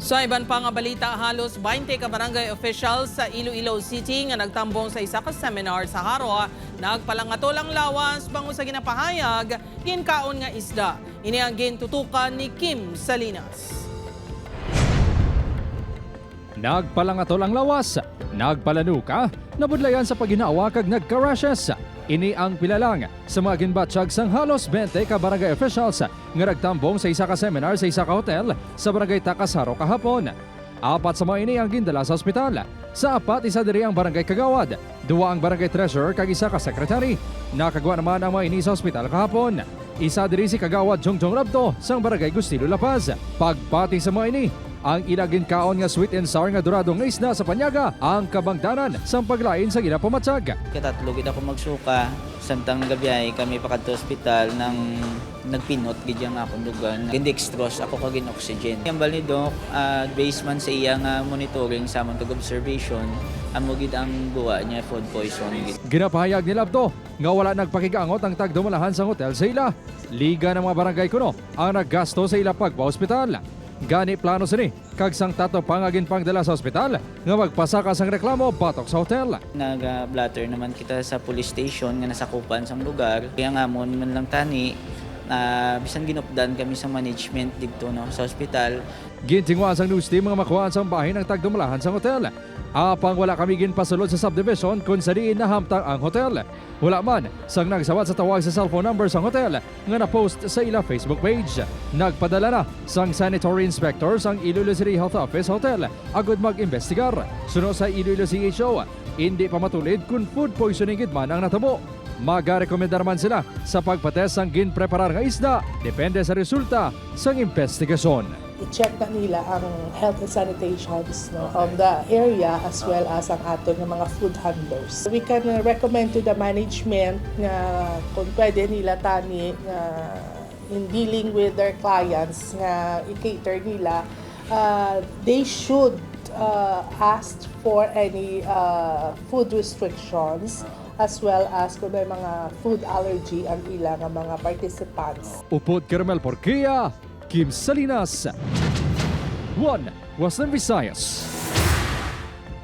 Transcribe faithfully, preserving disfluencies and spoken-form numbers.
Sa iban pa nga balita, halos twenty ka barangay officials sa Iloilo City nga nagtambong sa isa ka seminar sa Jaro nagpalangatol ang lawas bangod sa ginapahayag ginkaon nga isda. Ini ang gintutukan ni Kim Salinas. Nagpalangatol ang lawas, nagpalanuka, nabudlayan sa pagginhawa kag nagka-rashes. Ini ang pila lang sa mga ginbatyag sang halos twenty ka barangay officials nga nagtambong sa isa ka seminar sa isa ka hotel sa Barangay Tacas, Jaro kahapon. Apat sa mga ini ang gindala sa ospital. Sa apat, isa diri ang barangay kagawad, duwa ang barangay treasurer kag isa ka secretary. Nakagwa naman ang mga ini sa ospital kahapon. Isa diri si Kagawad Jongjong Rabto sang Barangay Gustilo La Paz. Pagpati sa mga ini, ang ila ginkaon nga sweet and sour nga dorado nga isda sa Panyaga ang kabangdanan sang paglain sa ila pamatyag. Katatlo gid ako magsuka, samtang nagabiyahe kami pakadto ospital nang nagpinot gid ang akong dugan. Gindextrose ako kag gin-oxygen. Ang bali, Doc, ah, based man sa iya nga monitoring sa amon kag observation, amo gid ang buwa niya, food poison gid. Ginapahayag ni Labto nga wala nagpakigaangot ang tagdumalahan sang hotel sa ila. Liga ng mga barangay kuno ang naggasto sa ila pagpa-ospital. Gani plano sini kag sang tato pa nga ginpangdala sa ospital nga magpasaka sang reklamo batok sa hotel. Naga-blotter naman kita sa police station nga nasakupan sang lugar. Kaya nga amon man lang tani, ah, bisan ginupdan kami sa management didto, no, sa ospital. Gintinguhaan sang news team nga makuhaan sang bahin ang tagdumalahan sang hotel. Apang wala kami ginpasulod sa subdivision kon sa diin nahamtang ang hotel. Wala man sang nagsawat sa tawag sa cellphone number sang hotel nga na-post sa ila Facebook page. Nagpadala na sang sanitary inspector sang Iloilo City Health Office sa hotel agud mag-imbestigar. Suno sa Iloilo C H O, indi pa matulid kon food poisoning gid man ang natabo. Magarekomendar man sila sa pagpatest sang ginpreparar nga isda depende sa resulta sang imbestigasyon. I-check na nila ang health and sanitations, no, of the area as well as ang aton nga mga food handlers. We can, uh, recommend to the management nga kung pwede nila tani nga in dealing with their clients nga i-cater nila, uh, they should, uh, ask for any, uh, food restrictions as well as kung may mga food allergy ang ila nga mga participants. Upod kay Romel Porquia, Kim Salinas, One Western Visayas.